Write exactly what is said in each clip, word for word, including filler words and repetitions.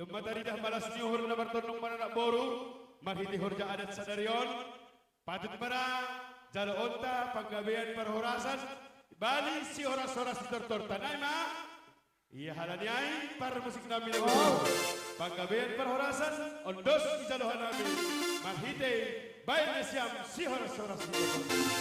Tumma taridah malas ni uhur na martondong maranak boru, marhite horja adat sadari on, patut ma ra jaloonta panggabean parhorasan, bani sihoras-horas ni tortorta nai ma. Ia halani ai parmusik nami na boru, panggabean parhorasan, on dos ijalo hanami, marhite baen nasiam sihoras-horas ni tortorta.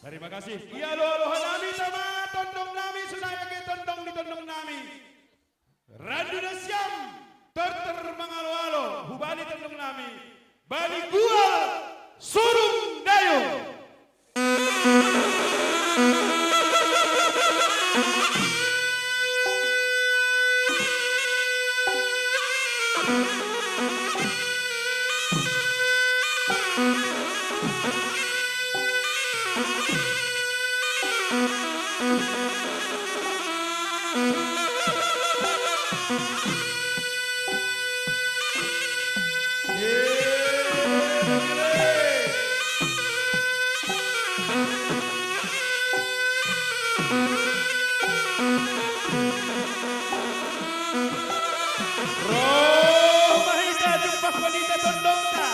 Tarima kasih. Ia alo-alo hanami tama tondong nami, sonai age tondong ni tondong nami. Randu nasiam, tortor mangalo-alo, hubali tondong nami, bani gual surung dayung. Ro ma hita jumpang ma hita tondongta.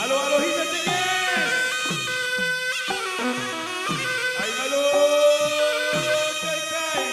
Alo-alo hita cenges. Ai malo, kai, kai.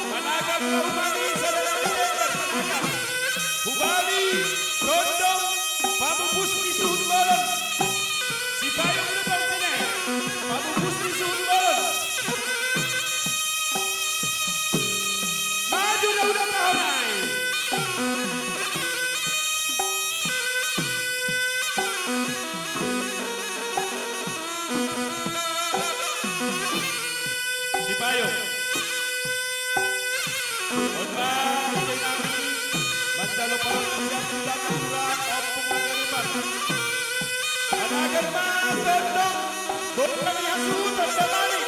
Managam na hubani, saudara Iskandar, managam. Hubani, tondong, pamupus ni suhut bolon. Sipayung lubang tene, pamupus ni suhut bolon. Maju na uda tahun ai. Sipayung. Onta, ide nami, manjalo parhoratian tu dangka pura, ompung mangarupan. Managam ma tondong, boru ni hasuhuton damani.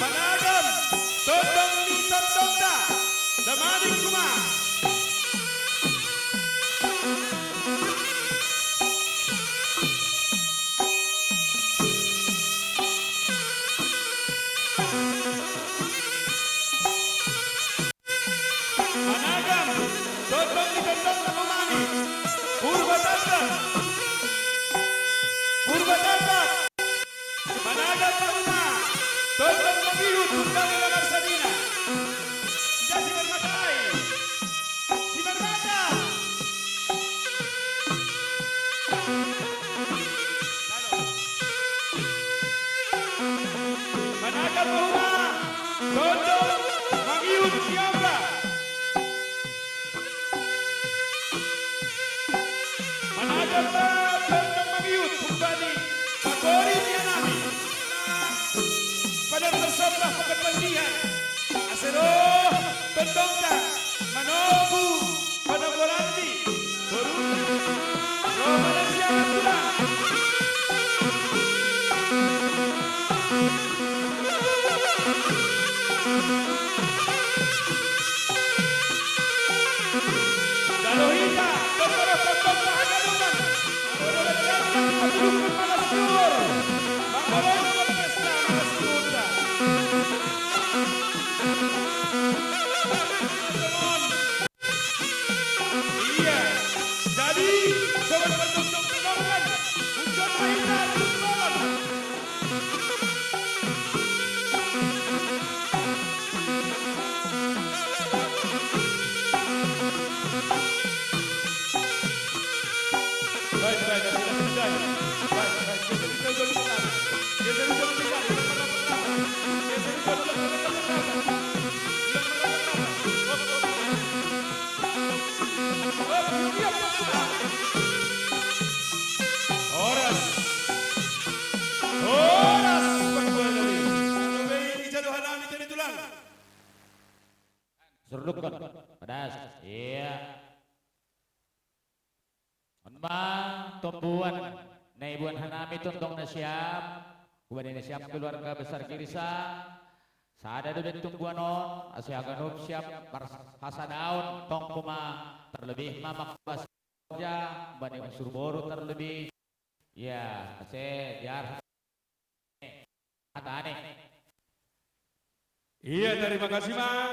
Managam, tondong ni tondongta, damani kuma. Managam, tondong ni tondong na hubani. Purba Tanda. Purba Tanda. Managam na hubani. Tondong na pihut, tondong na marsadina. Ida si Marmata ai. Si Marmata. Managam na hubani. Tondong Tondongta, manogu, panogoranni, boru, Roma dan siapa pula? Dalohita, tondong, tondong, haganupan. Manogu dan siapa pula? Manogu dan siapa pula? Iya. Jadi, sobat bertumpuk di kawasan, ucaplah kita berjuang. Baik, baik, sudah, sudah. Baik, baik, sudah, sudah, sudah, sudah. Geser, geser, geser, geser. Geser, geser, geser, geser. Horas. Horas, Pak Gubernur. Lebih di jadwal hanami tadi tulang. Surdukkan. Pedas. Iya. On ma tombuan, naibuan hanami tondong na siap, hubani na siap keluarga besar Girsang, sada do ben tombuan on, ase haganup siap marhasadaon tong homa, terlebih ma mangkuasa raja, hubani unsur boru terlebih. Iya, ase diarhas hatani. Iya, terima kasih, Mang.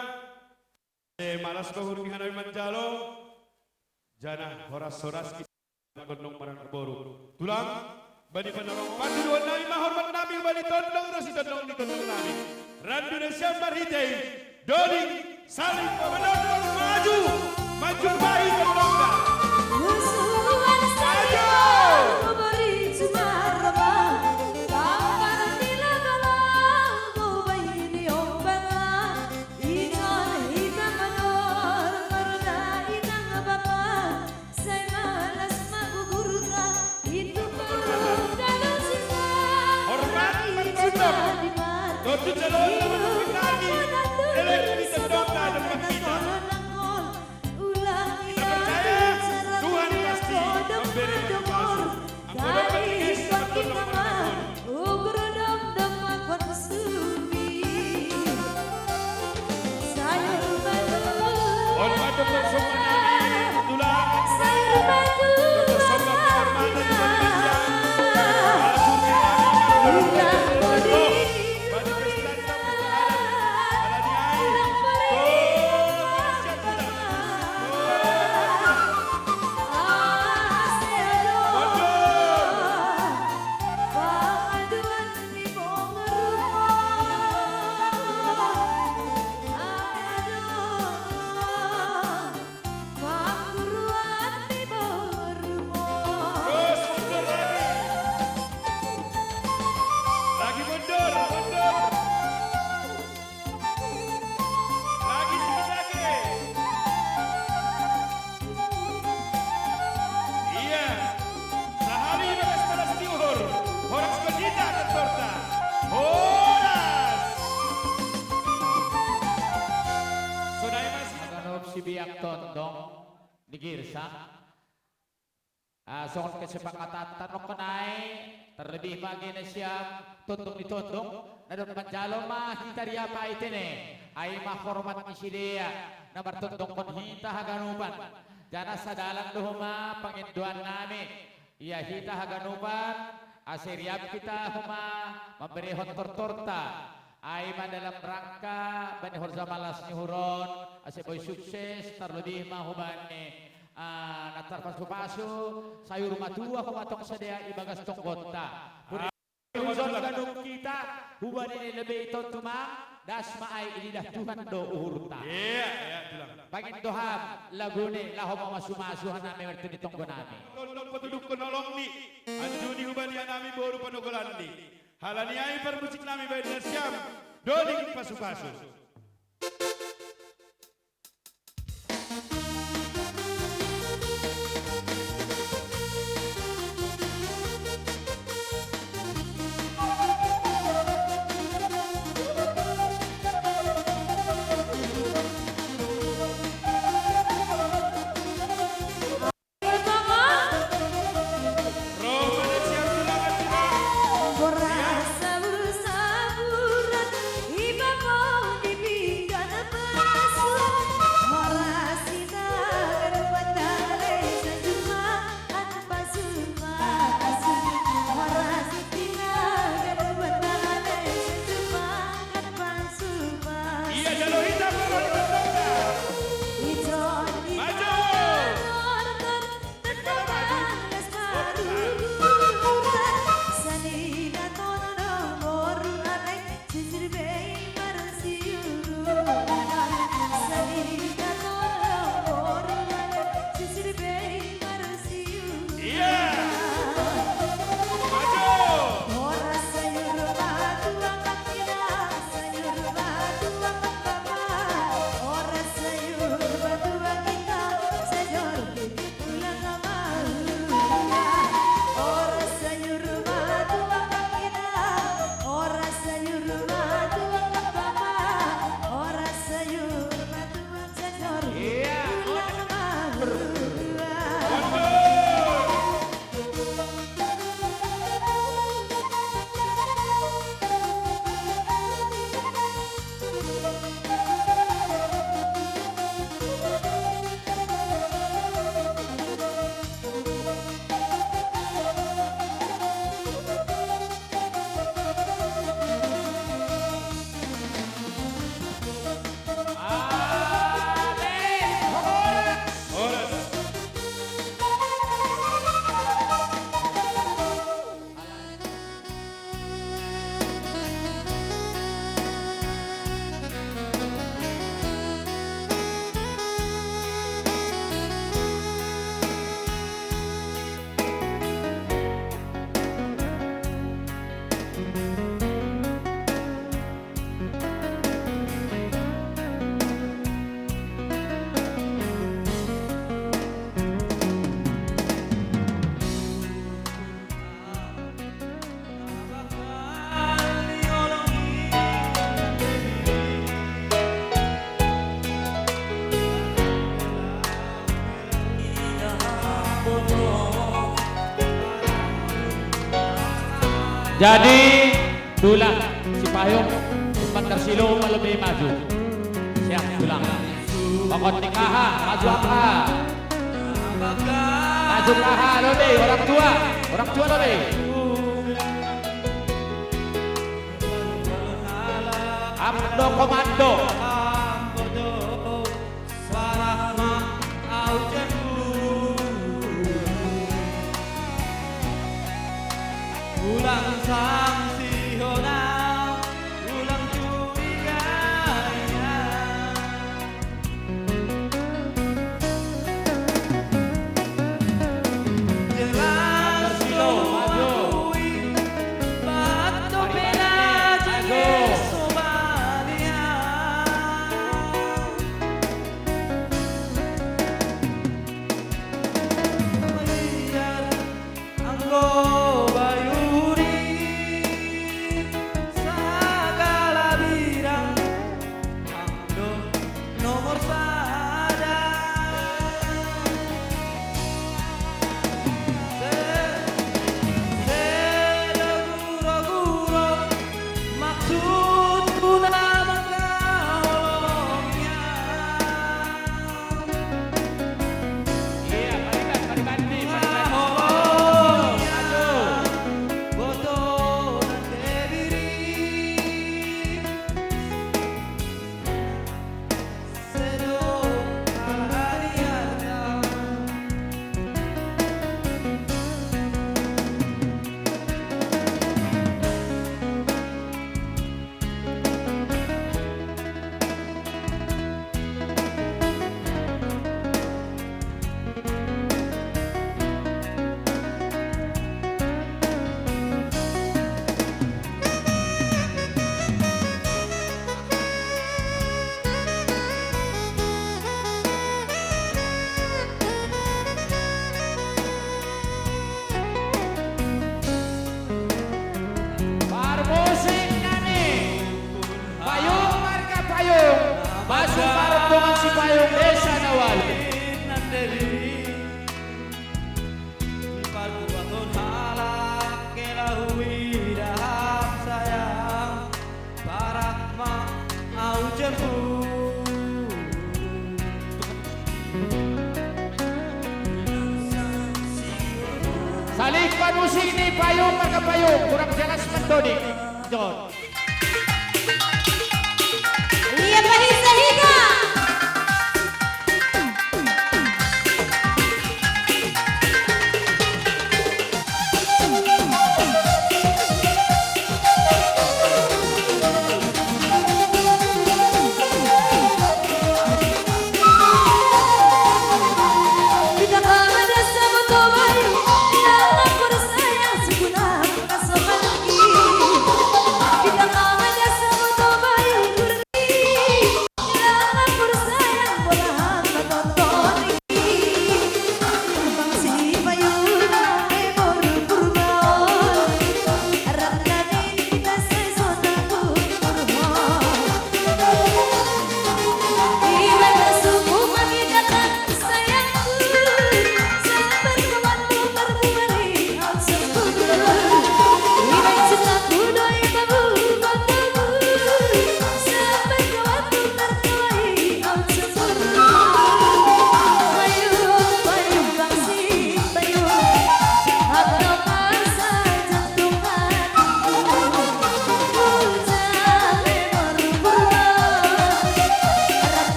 Eh, malas ma hurung ni hanami manjalo, janah horas-horas kita gondong marangkap boru. Tulang, bani panorong patuduhon nami ma hormat nami hubani tondong ro sitondong ni tondong nami. Randu na siap marhitei doding saling manondong maju manjumpai tondongna. Maju! Ingon hita manor, marga inang bapa, sai malas ma gugurta, itu perlu dalam cinta. Hormat, hormat, hormat. Tontu calon, hormat, hormat. Elek di tendok, ada kita. Kita percaya Tuhan pasti memberi yang palsu. Anggo dompak Kristus, anggo dompak Kristus. On ma dokter Sukmanani, tulang. Dokter Sukmanani, hormatan, hormatan. Ala Sukmanani, ala Sukmanani. Bani Kristen, ala ni ai. Tuh, siap, tulang. Tuh. Mundur. Terus mundur lagi. Lagi mundur, mundur. Lagi sikit lagi. Iya. Sahali bagas palas ni uhur. Horas kondita tentorta. Horas. Sonai masih. Haganup sibiak tondong ni Girsang. Ah, songon kesepakatan tano kenai, terlebih ma age na siap tondong ni tondong, na dob manjalo ma hita riap ai tene, ai ma hormat ni sidea, na martondongkon hita haganupan, janah sadalan do homa pangindoan nami, ia hita haganupan, ase riap hita homa mamberehon tortorta, ai ma dalam rangka bani horja malas ni uhur on, ase boi sukses, terlebih ma hubani, ah, na tarpasupasu, sayur matua homa tong sidea ibagas tonggonta. Huri-, huri-, huri-, huri-, huri-, huri-, hubani na lebe i tontu ma, das ma ai i lidah Tuhan do uhurta. Iya, iya, tulang. Pangindo ham, lagu ni, laho mamasu-masu hanami marhite ni tonggo nami. Tondong patuduhkon holongni, anju ni hubani hanami boru panogoranni. Ala ni ai parmusik nami baen nasiam, doding pasu-pasu. Jadi, tulang si payung, umpat tersilo lebih maju. Siap, tulang. Pokok nikaha, maju angka. Maju kaha, lobe, orang tua. Orang tua, lobe. Amdo komando. Ulang sangsi hona, ulang curiga. Jelas lo akui, bato pena jelas so balia. Melihat anggo bayuri, sagala bidang anggo nomor sada. Se-, sedo guro-guro, maksudku na mangkaholongian. Iya, pariban, pariban, pariban. Mangkaholongian. Aduh. Boto dan debiri. Parmusik nami, payung marga payung, pasu parembungan si payung desa Nawali. Parbuaton halak ke lau idahap sayang, parak ma au jemput. Salingkuhan musik ni payung marga payung, kurang jelas mantong ni. John. Iya, Pak Isa Higa. Kita pada sabuto bayu, dalam percaya sukuna kasopan lagi. Kita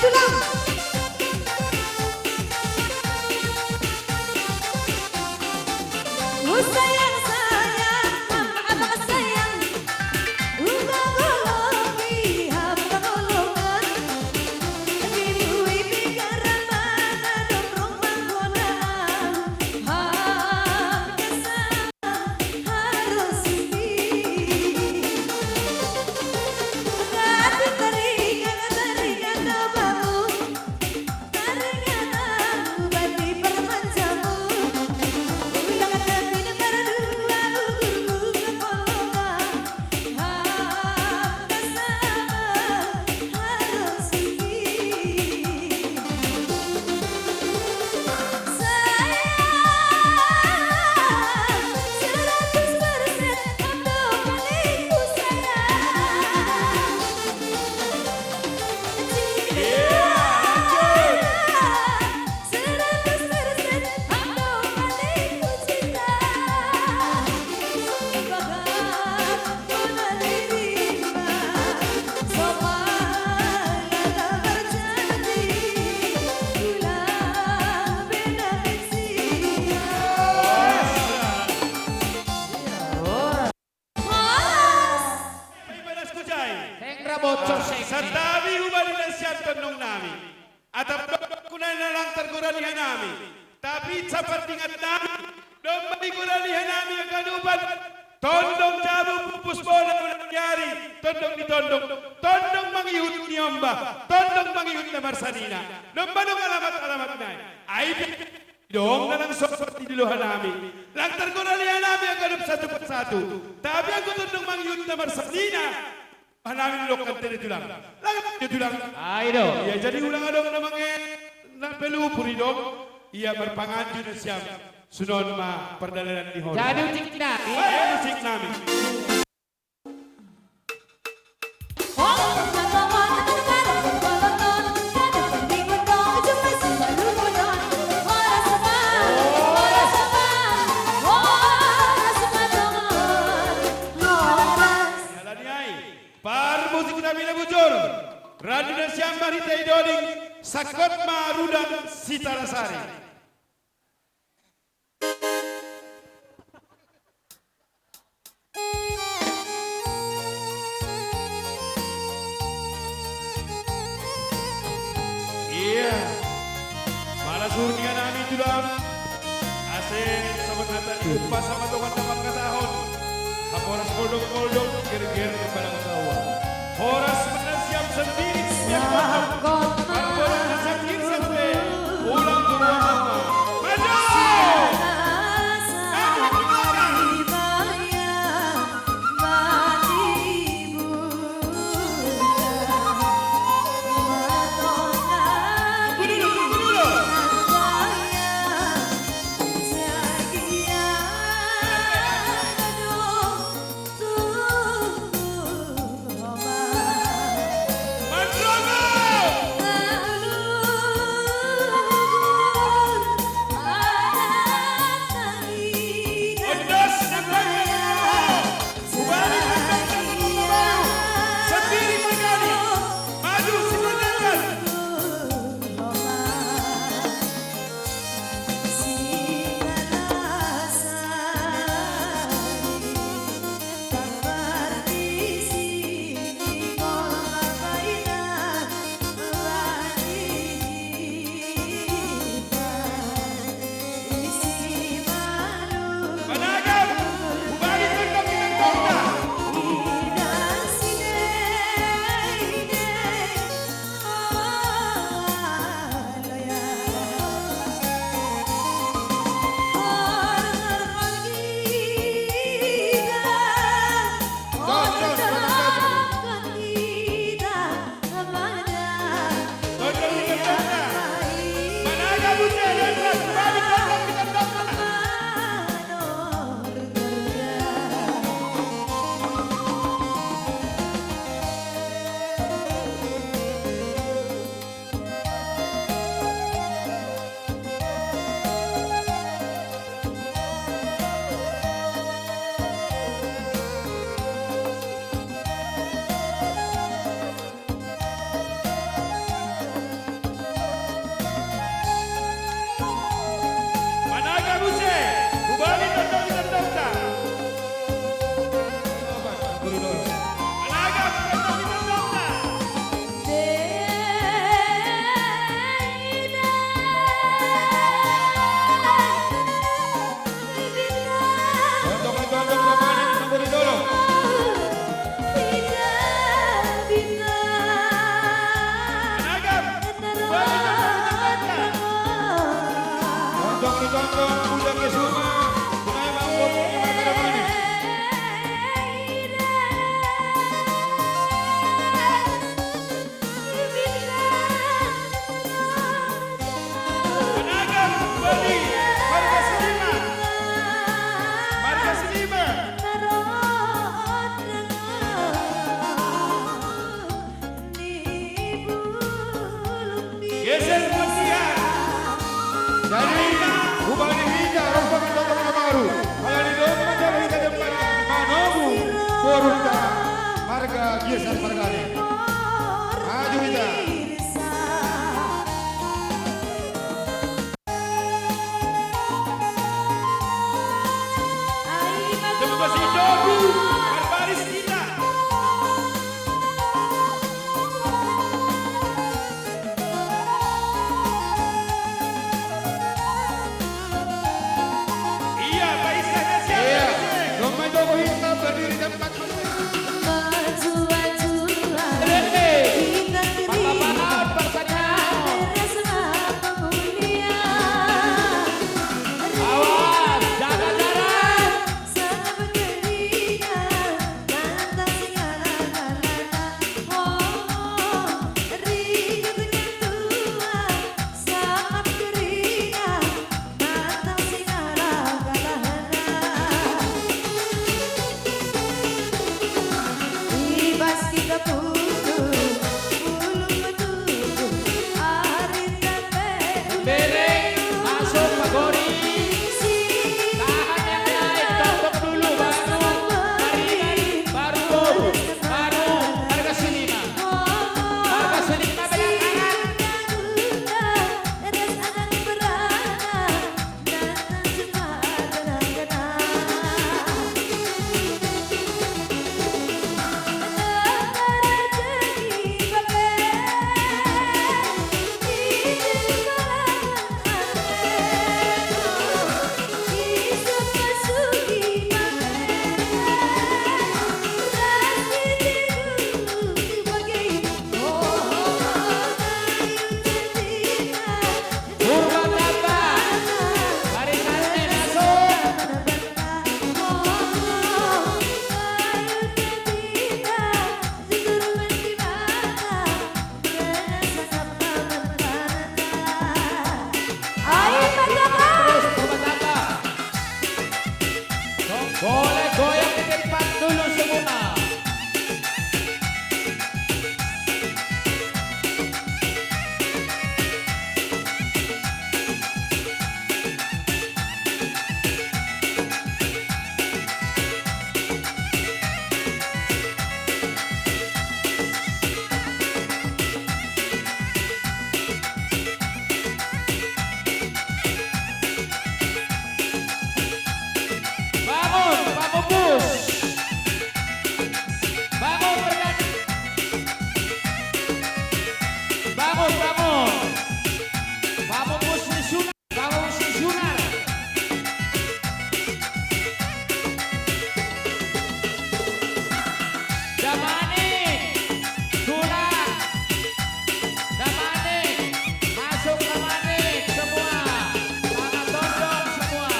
Tulang. Ku sayang, sayang, abang sayang. Ku golongi, abang golongan. Di bumi pikiran mana dong rumah guna. Harus ini. Hati teringat, teringat babamu. Bai balas ku jai. Seng ra bocor, seng. Santabi hubani na sian tondong nami. Atap dokku na lang targora ni hanami. Tapi sapat ingat nami. Domma digora ni hanami angka nupan. Tondong jabu pupus bola ulang ni ari. Tondong ni tondong. Tondong mangihut ni omba. Tondong mangihut na marsanina. Domma dong alamat-alamat nai. Ai dong na lang sosot di dilo hanami. Lang targora ni hanami angka dop satu persatu. Tapi anggo tondong mangihut na marsanina. Hanami didok kan tene tulang. Lang dia tulang. Ai do. Ia jadi ulang adong na mange na pelupur i dong. Ia marpanganju nasiam. Sunon ma pardalanan ni hon. Jadi ucik nami. Ai ucik nami. Parmusik nami na bujur. Radu nasiam marhite i doding, sangkot ma rudang Sitalasari. Ia. Mala suhut ni hanami tulang. Ase songon hata ni umpasa ma dongan na mangkatahon. Haporas goldong-goldong, gerger balang saua. Horas ma nasiam sandiri sian gondang. Parbola na sangkir sangkir. Ulang tu mama. Maju! Maju, Bang! Geser posisi. Jadi, ubah diri kita, rombongan totong na baru. Kalau di domba, coba kita depan. Manogu, borunta, marga, geser margane. Maju kita. Terima kasih, Jogu. Barbaris kita. Iya, Pak Iskandar siap. Iya. Domba Jogo Hitam berdiri tempat. Maju-majulah. Rene. Kita kiri. Papa-papa, pertanyaan. Ada rasa pemulihan. Awas, jaga jarak. Sama berkeringat, datang segala galana. Oh, oh, rindu dengan Tuhan, sama berkeringat, datang segala galana. Ibas kita puluh, puluh ketujuh, arit dan Bereng, masuk, Pak Gori. Tahan yang lain, totok dulu, baru Maringan, baru Boru, baru Marga Silima. Marga Silima, belakang. Purba Tapa, barisannya masuk. Ayo, Pak Tapa. Terus, Purba Tapa. Boleh goyang di tempat dulu semua. Bangun, Pak Mupus. Bangun, Pak Mupus. Bangun, bangun. Pak Mupus ni sunat. Pak Mupus ni sunat. Damani. Sunat. Damani. Masuk Damani. Semua. Tangan tondong semua.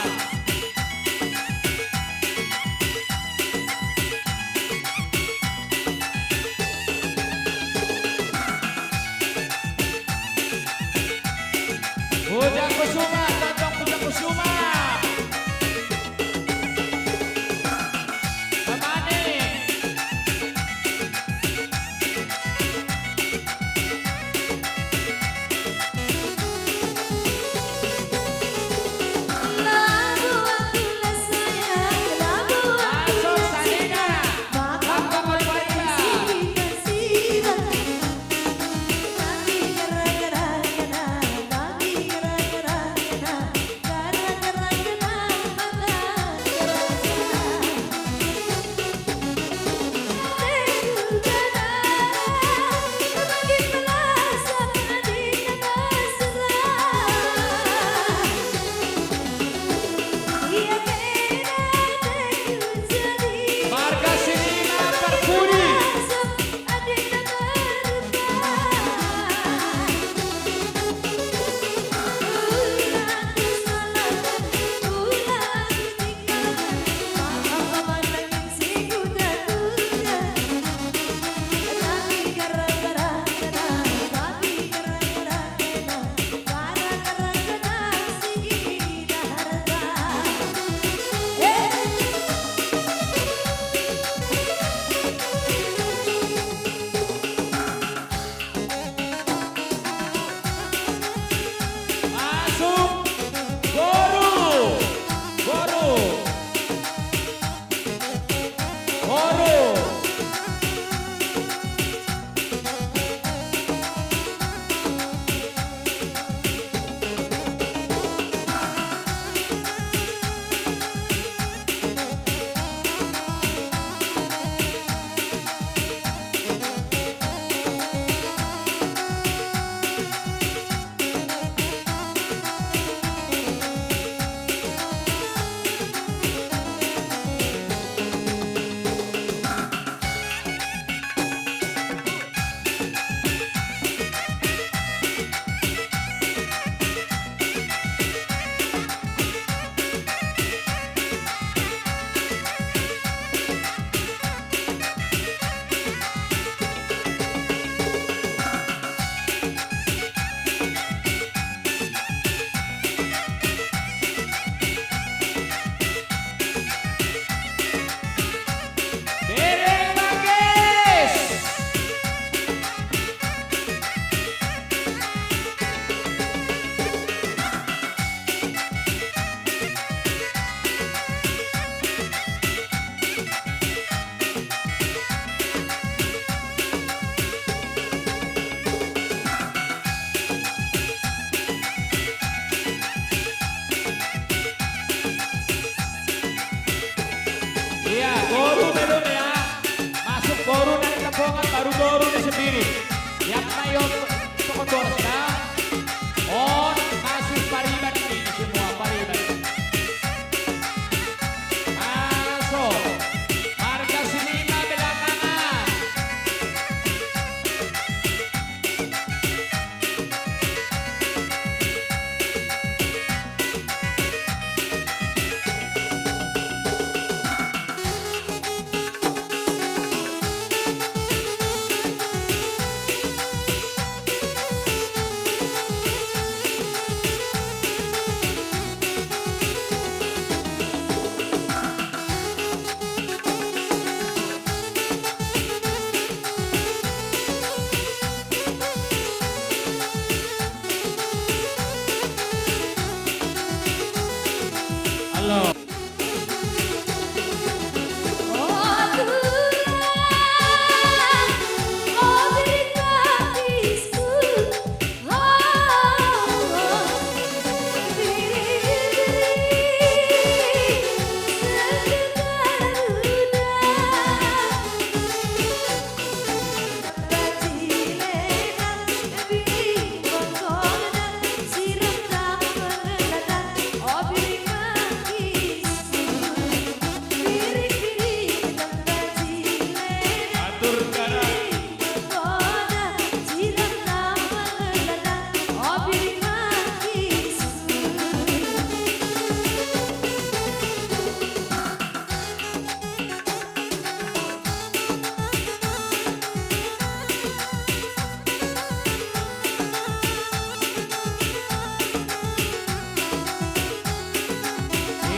Diri. Yang mayo toko doras na. On, masih pariban ini semua, pariban. Masuk. Marga Sinima belakangan. Halo.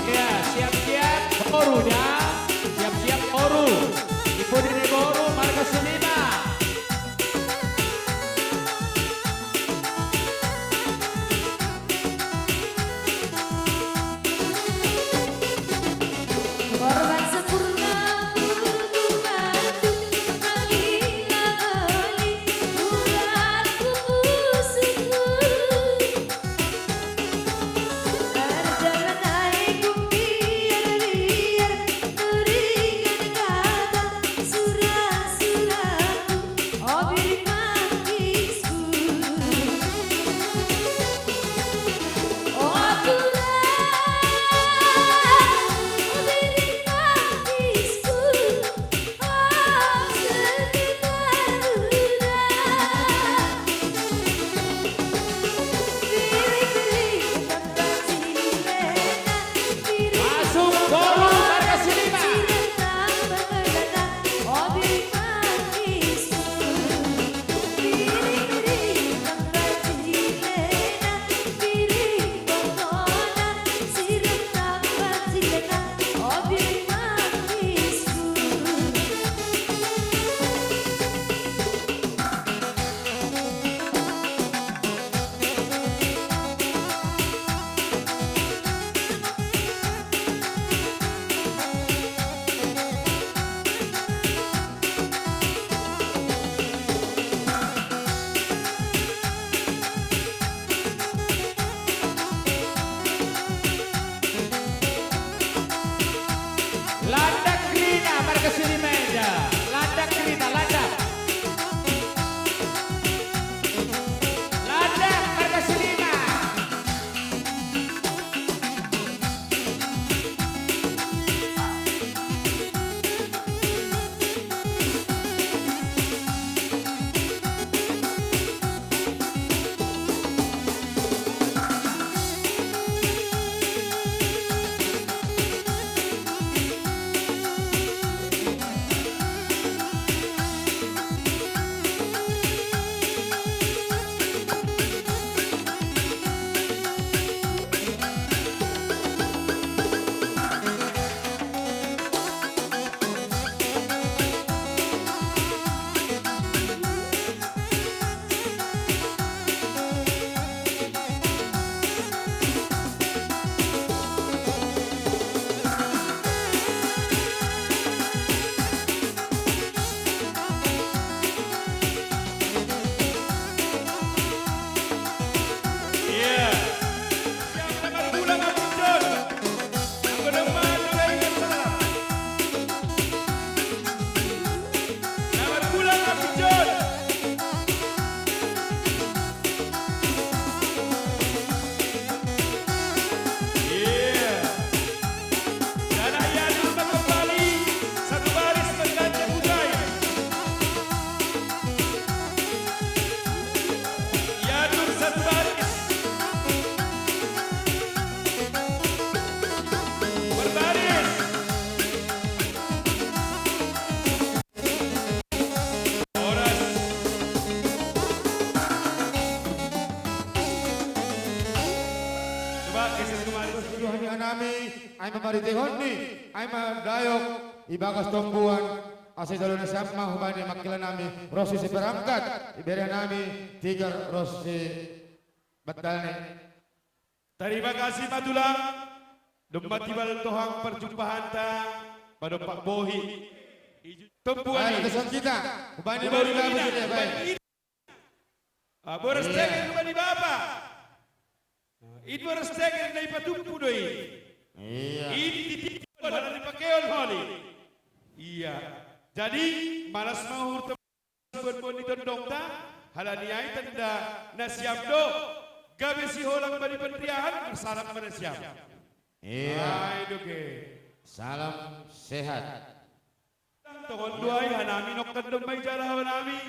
Iya, siap-siap boru ya. Siap-siap boru. Ibu Dede boru, marga Sinima. Tuhan ni hanami, ai ma maritehon ni, ai ma dayok, ibagas tombuan, asa ijalo nasiam ma hubani mangkila nami, ro si perangkat, ibere hanami, tigar ro si bantalni. Tarima kasih ma tulang, domma tiba tohang parjumpahanta, padompak bohi. Tombuan. Ai, i. Langsung kita, hubani. Hubani boru na, hubani boru na, hubani na. Ah, boras. Iya. Teger hubani bapa. Ah, in boras teger na ipatumpu do i. Iya. In titipon, halani pakeon holi. Iya. Jadi, malas ma uhur, tombuan ni tondongta, halani ai tanda nasiam do, gabe siholang bani panriahan, marsalam ma nasiam. Iya. Ai dope. Salam sehat. Tongon do ai hanami nongkan domma ijalo hanami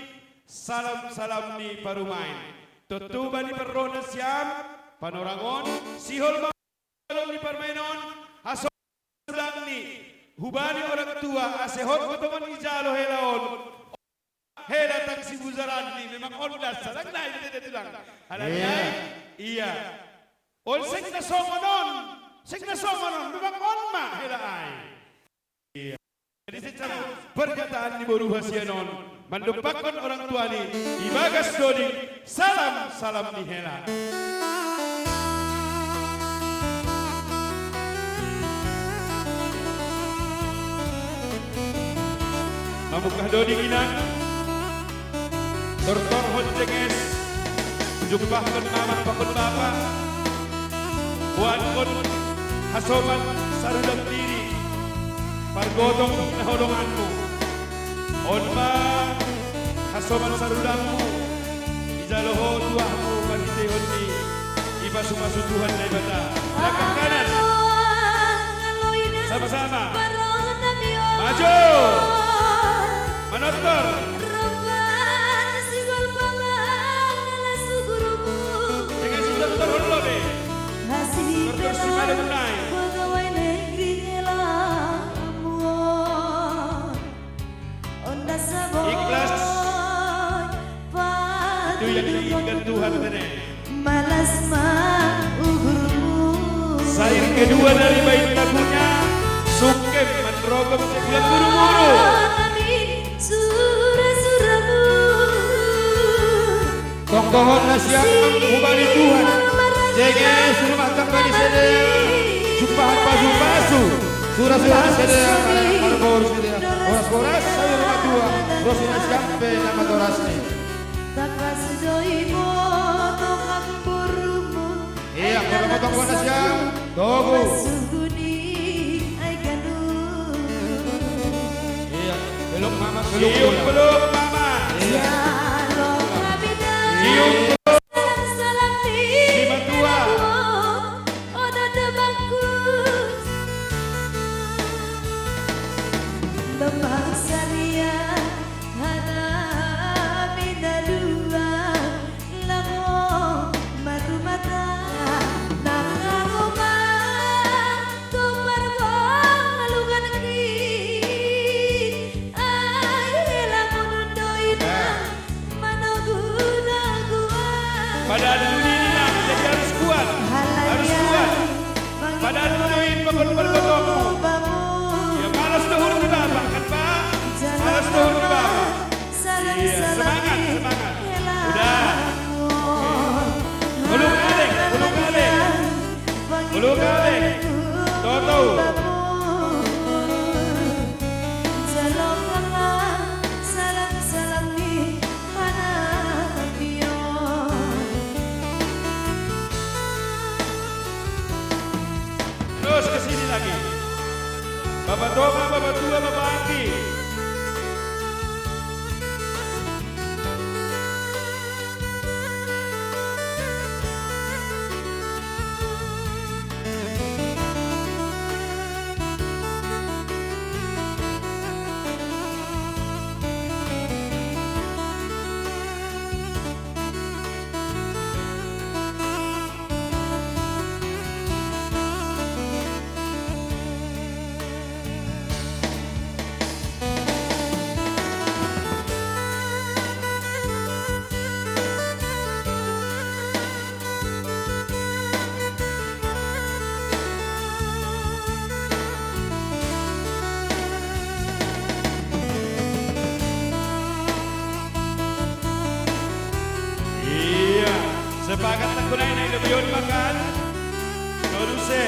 salam-salam ni parumaen. Tontu bani parroha nasiam, panorang on, sihol ma ni parumaen on, hasonang ni hubani orang tua, asa hot ma tongon ijalo hela on. Hela tang sibujaranni, memang on das, sadang nai, dia tulang. Halani ai, iya. Iya. On seng na songon on, seng na songon on, memang on ma hela ai. Iya. Jadi secara pernyataan ni boru hasian on, mandompakkon orang tua ni, ibagas doding, salam, salam ni hela. Mamungkah doding inang, tortorhon jenges, jumpahkon mama pakon bapa, boankon hasoman sarudam diri, pargotong na holonganmu. On ma hasoman sarudammu, ijalo ho tuahmu marhiteihon ni, ipasupasu Tuhan Debata. Langkah kanan. Sama-sama. Maju. Manortor. Dengan si dokter Hollo be. Dokter Simado Munai. Ikhlas. Itu yang diinginkan Tuhan, Nenek. Malas ma uhurmu. Syair kedua dari bait lagunya, Sungkem Manrogop Sebulan Buru-buru. Amin. Sura-suramu. Tongtong nasiam hubani Tuhan. Jege suru mantap bani sede. Jumpahon pasu-pasu. Sura-sura sede. Marboru sede. Boras-boras sayur matua. Boras ini siampe nama torasni. Tapas do i motong amburmu. Iya, kalau motong boras ya. Togu. Suguni ai ganu. Iya, peluk mama, peluk. Cium bola. Peluk mama. Iya. Jalong rabida. Cium peluk. Salam-salam ni si matua. Oda tebangkus. Tembang saria. Hana minalua lamo marumata nang angoma tu margong lungan ki ai lamun doina manogu-nogua. Pada dunia ini, jadi harus kuat, harus kuat. Pada dunia ini, pokok-pokok. Ya, malas tuhur di bawah, kan, Pak? Malas tuhur di bawah. Iya, semangat, semangat. Udah. Oke. Ulung alek, ulung alek. Ulung alek. Toto. Terus ke sini lagi. Pakat na kunay na ilabiyon makan. Noluse.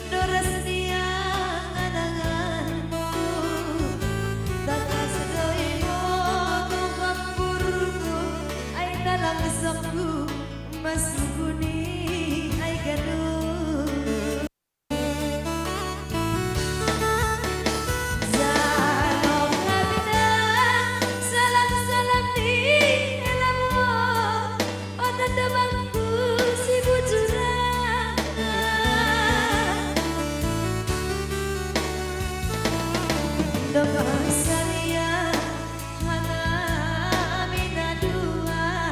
Doras niang ananganku, takas doimo tu hampurku, ai talang sokku masukuni ai gaduh. Salam ngabina, salam-salam ni elamu. Otan damangku si bujurang. Dong sariang hana mina dua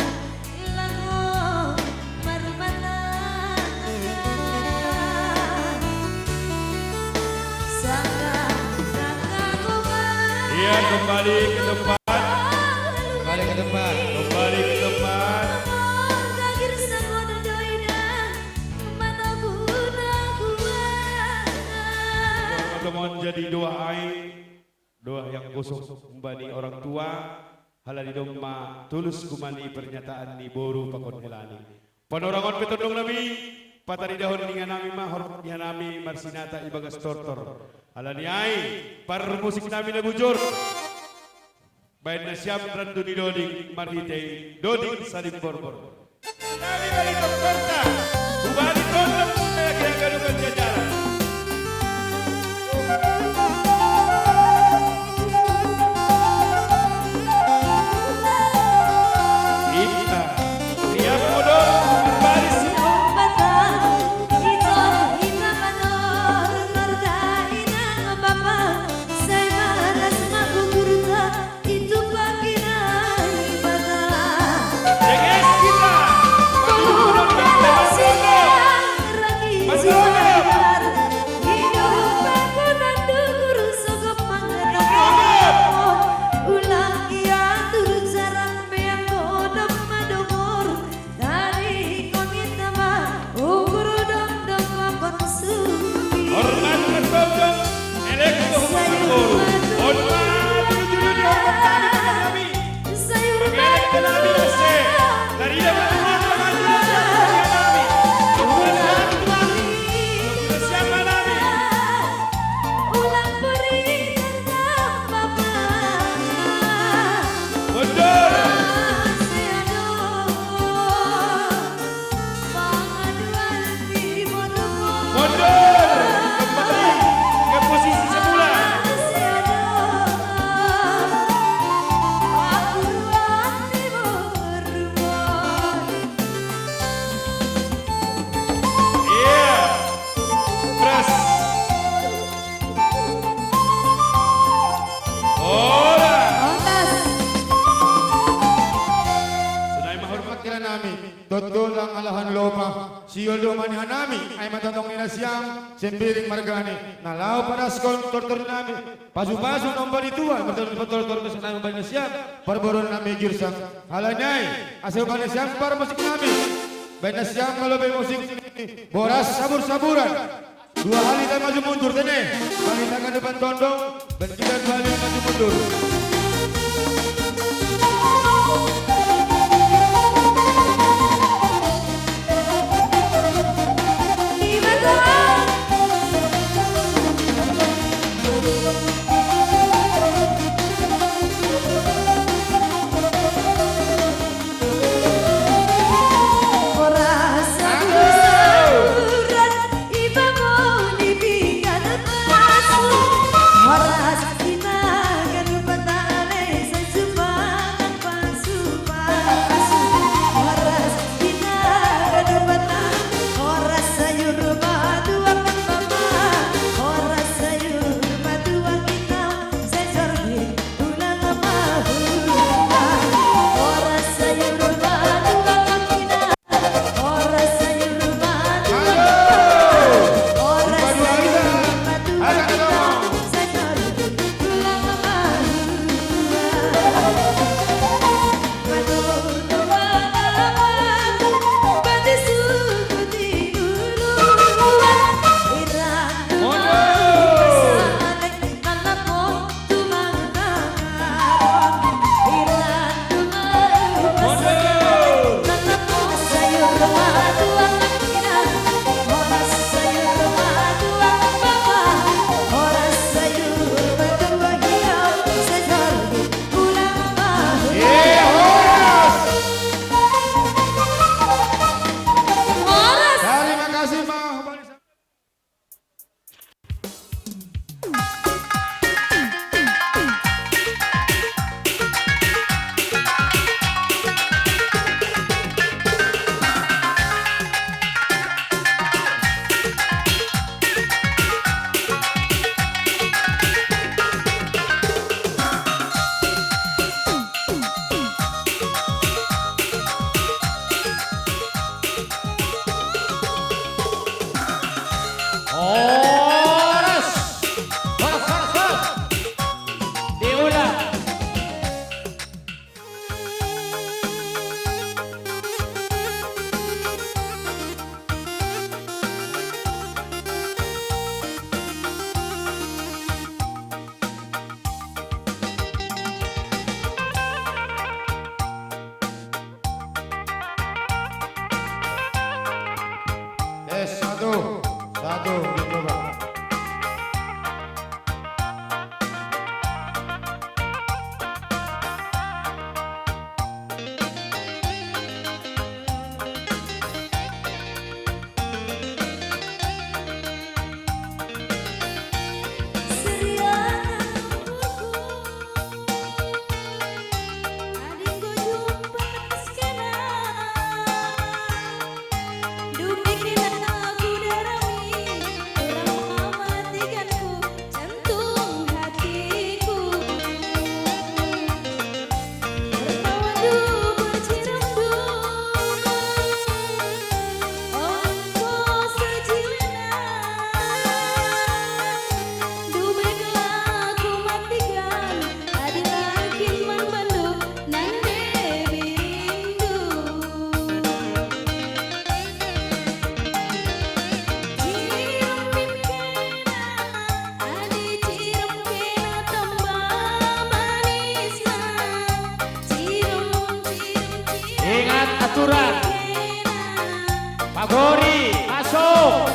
lango marumana. Saka nakakuman. Iya, kembali ke tempat. Kembali ke tempat. Kembali ke tempat. Teman jadi doa ai, doa yang kosong membani orang tua, halani domma tulus kumani pernyataan ni boru pakon helani. Panorangon petondong nami, pataridahon ningan nami ma hormat ni hanami marsinata ibagas tortor. Halani ai, parmusik nami na bujur. Baen nasiam rantu ni doding marhitei doding salim borbor. Kami bagi tongkongta, hubali tondong muna kira gadukan jajaran. Ita, riap modol, baris. Ito, ita manor, marga inang bapa, sai maras magugurta. Itu panggilan ibadah. Denges kita. Panggilan ibadah. Hidup aku dan dulur sogop mangedo. Ulang ia turun sarang beang godop madongor. Tadi kongit nama ukur dong dong konsumi. Hormat betul dong. Elek tuh hormat betul. Hormat jujur dihormat tadi kata kami. Sayur elek kena biasa. Tadi dia bertanya sama dia siapa kami. Tuhan satu kami. Tuhan siapa kami. Ulang peri dan bapak. Betul. Masih ada. Mundur. Kembali ke posisi semula. Iya. Pras. Ora. Sonai ma hormat kira nami. Tontu lang alahan lopa, siol do mani hanami, ai matongtong ni nasiam, Sembiring margani, na laho padaskon tortor nami, pasu-pasu nombor ni Tuhan, martongtong tortor nami, nami bani nasiam, parboruon nami Girsang, halani ai, asa bani nasiam parmusik nami, bani nasiam molo bani musik ni, boras sabur-saburan, dua hali tai maju mundur, tene, bani tangan depan tondong, Berkibar balik maju mundur. Ora saburan ibamu di pinggan pasu. Ora Pak Gori, masuk.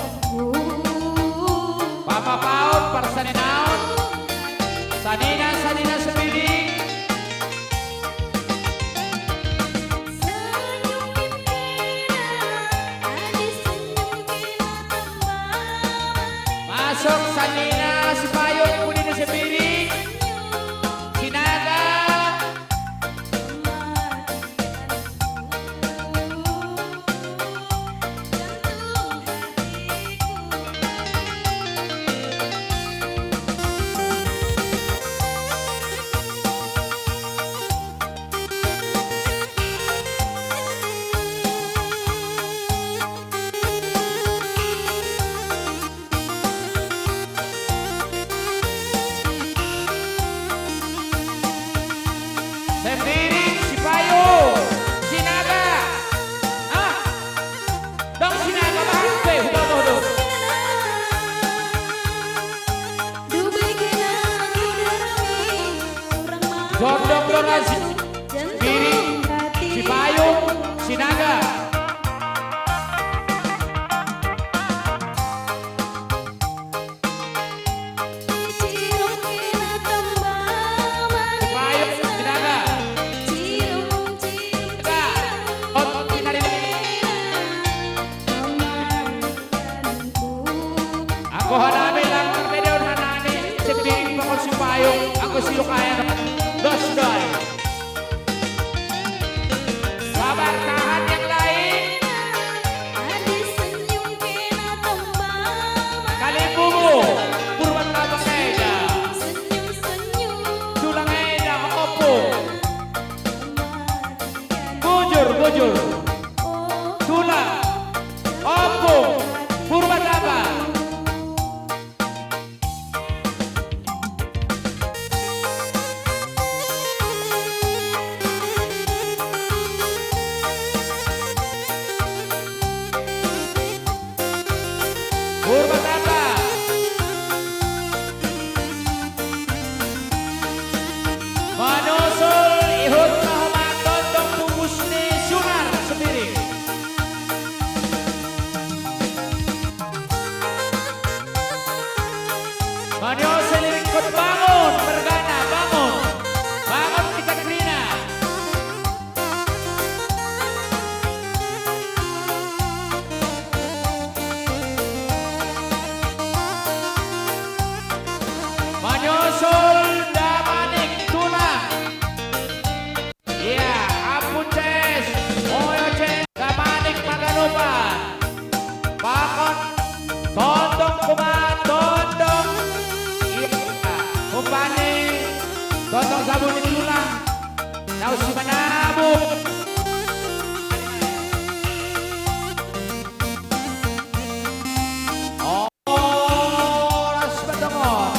Papa Paon, parsaninaon. Sanina, sanina sepiring. Masuk sanina sipayung, punina sepiring. Sinaga. Sepiring, sipayung, sinaga. Ah, dong sinaga, bang, pe, hubo, hubo, hubo. Gondong, dorasi. Sepiring, sipayung, sinaga. Sipayung, sinaga. Sinaga. Ot, sinari. Anggo hanami lang, pede on hanami, sepiring pakon sipayung, anggo siuk aek, dos do ai. Sabar, tahan yang lain. Kalimbubu, Purban Labang eda. Tulang eda, opo. Bujur, bujur. Tulang, opo, Purban Labang. Purba Tata. Manyusul ihut ma homa tondong pupus ni Sunar Sembiring. Manyusul iringkot bangun, mergana bangun. Bangun kita kerina. Manyusul Damanik tulang. Iya, ampun, Ces. Oyo, Ces. Damanik Maganupan. Pakon tondong kumaa tondong. Iya, kumpani tondong sabun tulang. Nau si manabung. Oras batongon.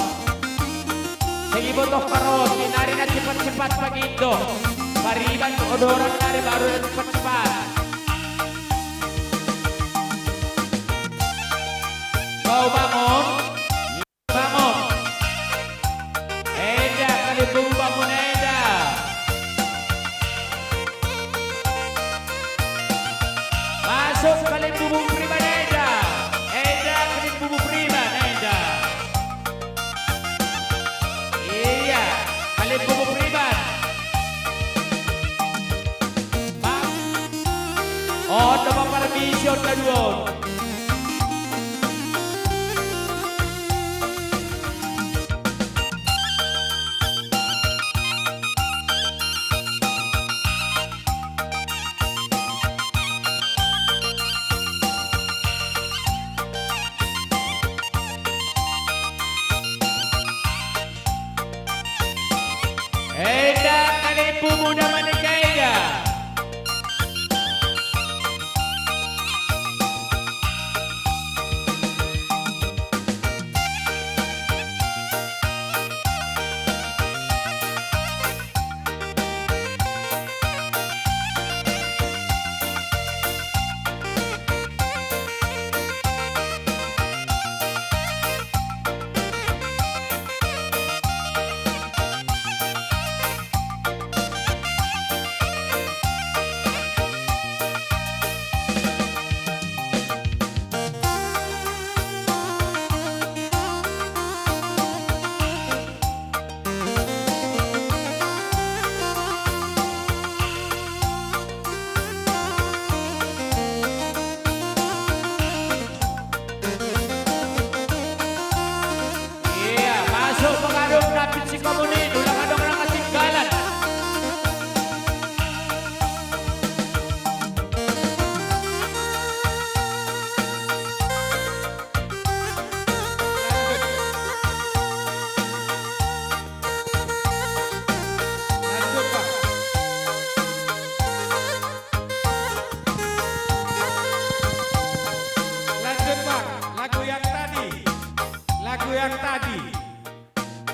Segi botoh paroti nari na cepat-cepat pangindo. Pariban odoran nari baru na cepat-cepat. Kau bangun. Bangun. Eda, kalimbubu bangun, eda. Masuk kalimbubu prima, eda. Eda, kalimbubu prima, eda. Iya, kalimbubu prima. Bang. Oh, tambah permission na duo. Eda, kalimbubu na manika, eda.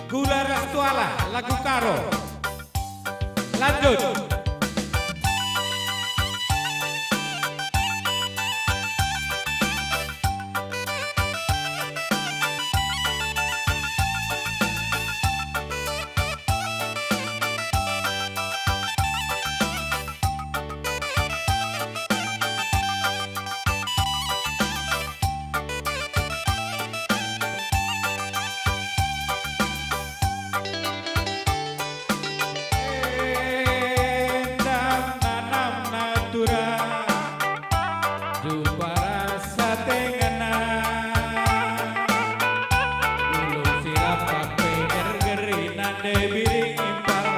Gula Rastuala, lagu Karo. Lanjut. Endang nanamna turang jupara satengahna. Ulun sirap papenger gerinan de biring impal.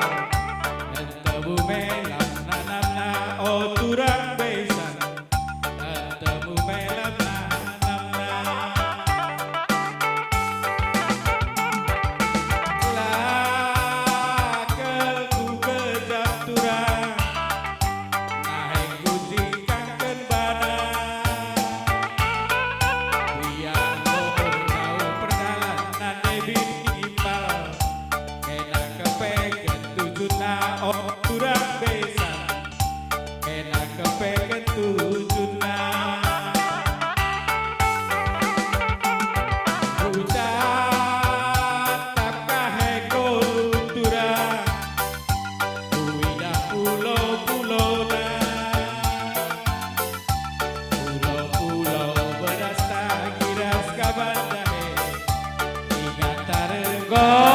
Ente bumelam nanamna, oh, turang besan. Ente bumelam nanamna. Lakel ku kejam turang, naheng ku jingkangkeun bana. Biar bodoh jauh perjalanan, de biring impal. Kena kepekeun tujunna, oh, turang besan. Kena kepekeun tujunna. Hujan tap kaheko luturan, uida pulo-pulona. Pulo-pulo beras tagiras ka bandahe, ingat tarenggo.